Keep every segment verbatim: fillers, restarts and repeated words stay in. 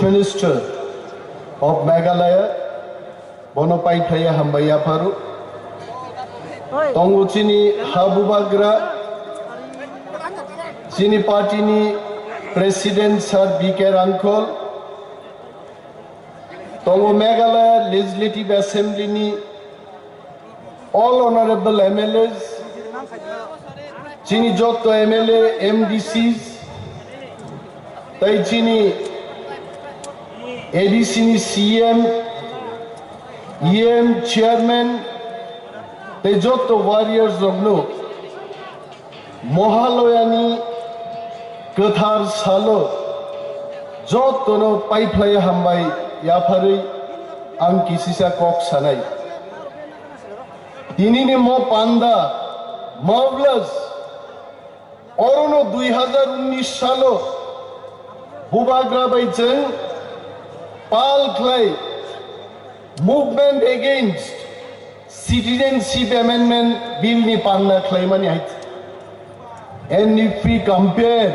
Minister of Meghalaya, bono paiphlaiya hambai yapharo. Tongo chini ha bubagra, chini party ni President Sir B K Rangkhol, tongo Meghalaya Legislative Assembly ni all honorable M L As, chini jotto M L A, M D Cs, tai chini A D C ni C M, E M, Chairman, tai jotto warriors rokno Mohaloyani kwthar salo jottono paiphlai hambai yapharwi ang kisisa kok sanai. Tinini mo panda Mawlas orono dui hazar unnish salo bubagra bai chwng pal khlai Movement Against Citizenship Amendment Bill ni panda khlaimani hai. And if we compare,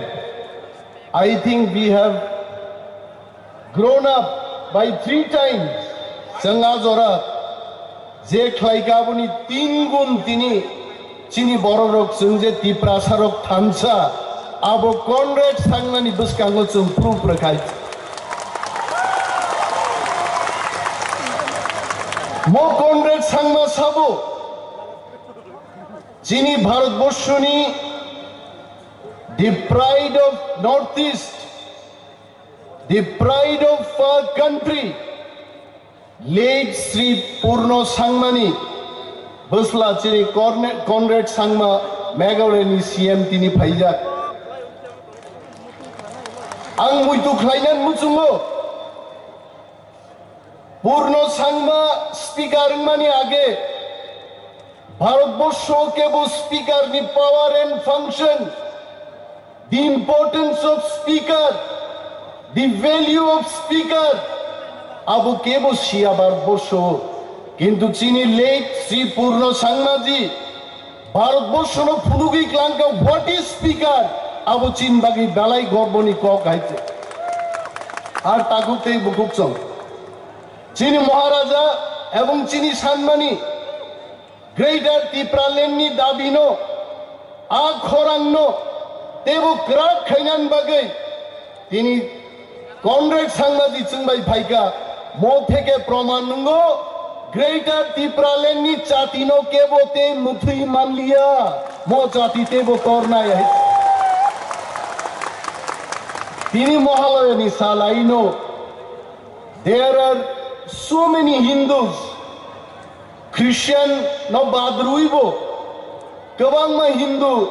I think we have grown up by three times. Chwng a jora je khlaika aboni tin gun tini chini borok rok chwng je Tiprasa rok thansa abo Conrad Sangmani bwskango chwng proof rwkhai. Mo Conrad Sangma sabo chini Bharatborshoni the pride of Northeast, the pride of our country, late Sri Purno Sangmani bwsla chini Corne-, Conrad Sangma Meghalaya ni C M tini phaijak. Ang muitu khlainani muchungo Purno Sangma speaker wngmani age Bharatborsho kebo speaker ni power and function, the importance of speaker, the value of speaker, abo kebo siya Bharatborsho. Kintu chini late Sri Purno Sangmaji Bharatborshono phunugwi klangkha what is speaker, abo chini bagwi belai gorboni kok hai se. Ar takhuk tei bukhuk chwng. Chini Maharaja ebong chini sanmani Greater Tipraland ni dabino, a khorangno teibo kwrak khainani bagwi tini Conrad Sangmaji chwngbai phaikha. Mo theke proman nungo, Greater Tipraland ni jatino kebo tei muthwi manliya, mo jati teibo tornai hai. Tini Mahalaya ni salaino, there are so many Hindus, Christian no bad rwibo kwbangma Hindu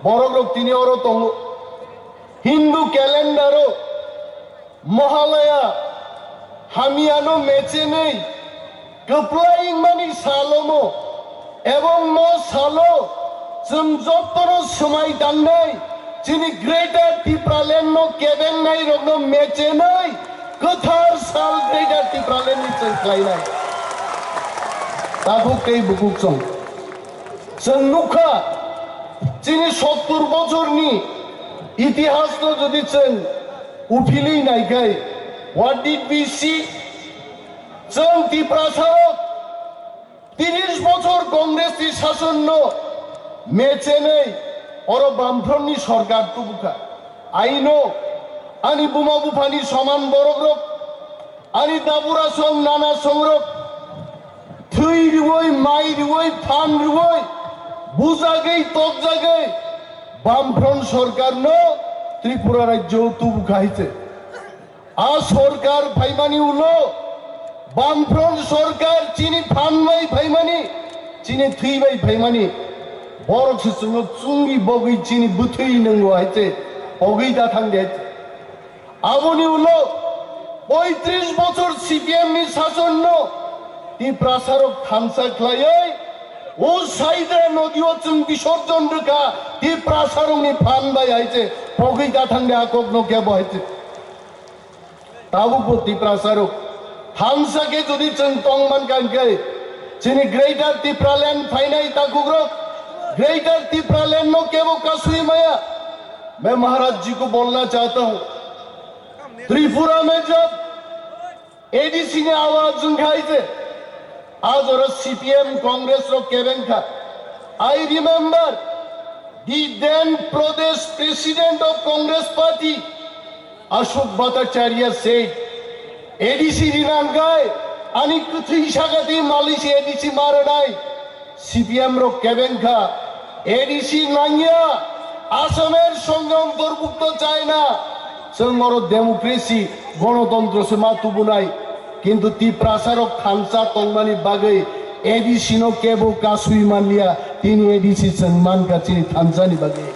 borok rok tini oro tongo. Hindu calendar o Mahalaya hamyano mechenwi kwplai wngmani salomo, ebong mo salo chwng jottono swmai tangnai, chini Greater Tipraland no kebengnai rokno mechenwi kwthar sal Greater Tipraland ni chwng khlainai. Takhuk tei bukhuk chwng. Chwng nukha, chini sottur bochorni itihasno jodi chwng uphilwi naikhai, what did we see? Chwng Tiprasa rok tris bochor Congress ni sasonno mechenwi oro Bamfront ni sorkar tubukha. I know, ani buma buphani soman borok rok, ani dabura song nana songrok thwi rwui, mai rwui, phan rwui, bujagwi, tokjagwi Bamfront sorkarno Tripura rajyo tubukha hai se. A sorkar phaimani ulo, Bamfront sorkar chini phan bai phaimani, chini thwi bai phaimani, borok se chwngno chungwi bogwi chini bwthwi nwngo hai se, pogwi da thang de. Aboni ulo poitris bochor C P M ni sasonno Tiprasarok thansa khlaiwi o Saidra nodio chwng bisorjon rwkha, Tiprasarokni phan bai hai se, pogwi da thang de a kokno kebo hai se. Tabukbo Tiprasarok thansa khe jodi chwng tong mankha hwnkhe, chini Greater Tipraland phainai takhukrok Greater Tipraland no kebo kasui maya. मैं महाराज जी को बोलना चाहता हूँ, Tripura mejap A D C ni awaz wngkha hai se. Ajora C P M Congress rok kebeng kha. I remember the then Pradesh President of Congress Party, Ashok Bhattacharya said, A D C rinangkai, ani kwthwi sakati malisi A D C maranai. C P M rok kebeng kha, A D C nangya, Asamer songe ontorbhukto chai na, chwng oro democracy, gonotontro se ma tubunai, kintu Tiprasa rok thansa tongmani bagwi A D C no kebo kasui manliya, tini A D C chwng mankha chini thansani bagwi.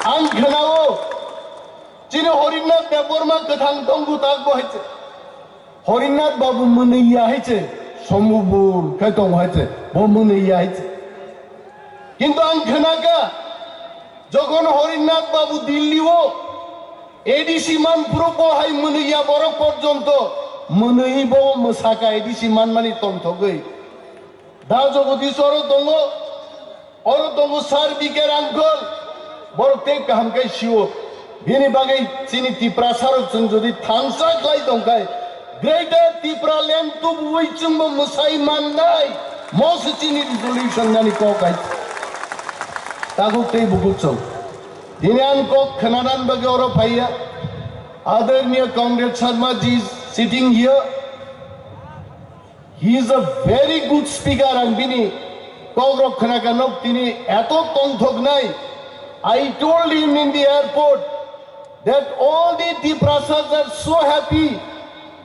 Ang khnao, chini Horinnath Debbarma kwthang tongbu tak bo hai se. Horinnath Babu mwnwi ya hai se, sombubur khai tongo hai se, bo mwnwi ya hai se. Kintu ang khnakha, jokhon Horinnath Babu Delhi o A D C man phuru bo hai mwnwi ya borok porjonto mwnwi bo mwsakha A D C manmani tongthogwi. Da Jagadish oro tongo, oro tongo Sir B K Rangkhol, borok tei kaham khe sio. Bini bagwi chini Tiprasa rok chwng jodi thansa khlai tongkhai, Greater Tipraland tubui chwngbo mwsai mannai, mo se chini resolution nani kok hai. Tabuk tei bukuk chwng. Tini ang kok khnanan bagwi oro phaiya. Adorniya Comrade Sharma ji is sitting here. He is a very good speaker, ang bini kokrok khna kha nok tini eto tongthoknai. I told him in the airport that all the Tiprasas are so happy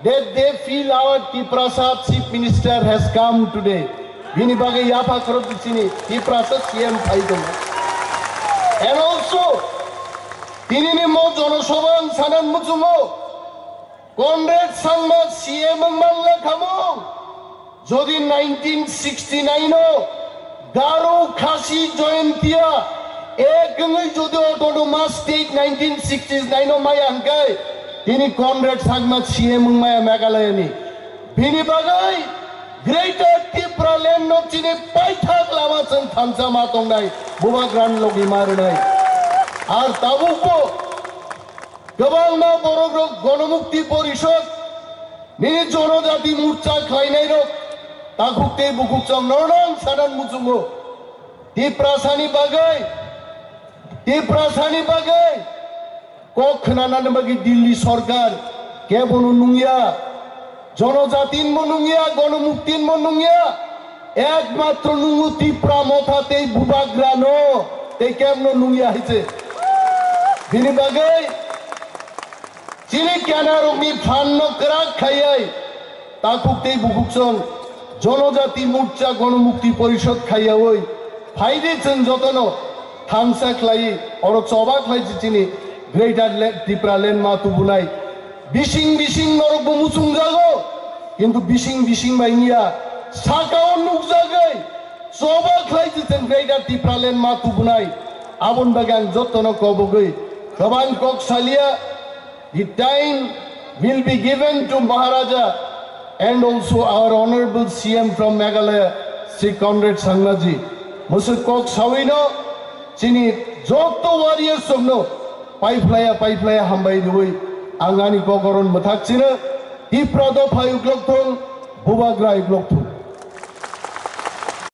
that they feel our Tiprasa Chief Minister has come today. Bini bagwi yapha khorok bisini Tiprasa C M phai tongo. And also, tini ni mo jonosabha ang sanan muchungo. Conrad Sangma C M wng manla khamung. Jodi nineteen sixty-nine o Garo Khasi Jaintia ek wngwi jodi autonomous state nineteen sixty-nine o maya hwnkhe, tini Conrad Sangma C M wng maya Meghalaya ni. Bini bagwi Greater Tipraland no chini paithak lama chwng thansa ma tongnai, bubagrani logi ma rwnai. Ar tabukbo kwbangma borokrok Gonomukti Porishod, nini Jonojati Morcha khlainairok, takhuk tei bukhuk chwng nornang sanan muchungo. Tiprasani bagwi, Tiprasani bagwi kok khnanani bagwi Delhi sorkar kebono nungya. Jonojatin bo nungya, Gonomuktin bo nungya, ekmatro nungo Tipra Motha tei Bubagrano tei kemno nungya hai se. Bini bagwi chini kenarokni phanno kwrak khaiwi takhuk tei bukhuk chwng Jonojati Morcha Gonomukti Porishod khaiyawi phaidi chwng jotono thansa khlaiwi orok choba khlai si chini Greater Le-, Tipraland ma tubunai. Bising bising norokbo muchungjago, kintu bising bising bai wngya, sakao nukjagwi choba khlai si chwng Greater Tipraland ma tubunai. Aboni bagwi ang jotono kobogwi kwbang kok saliya. The time will be given to Maharaja and also our Honorable C M from Meghalaya, Shri Conrad Sangma ji. Mwswk kok sawino chini joto warriors rokno paiphlaya paiphlaya hambai rwi ang ani kokoron mwthak chino. Tipra dopha uklok thung, Bubagra uklok thung.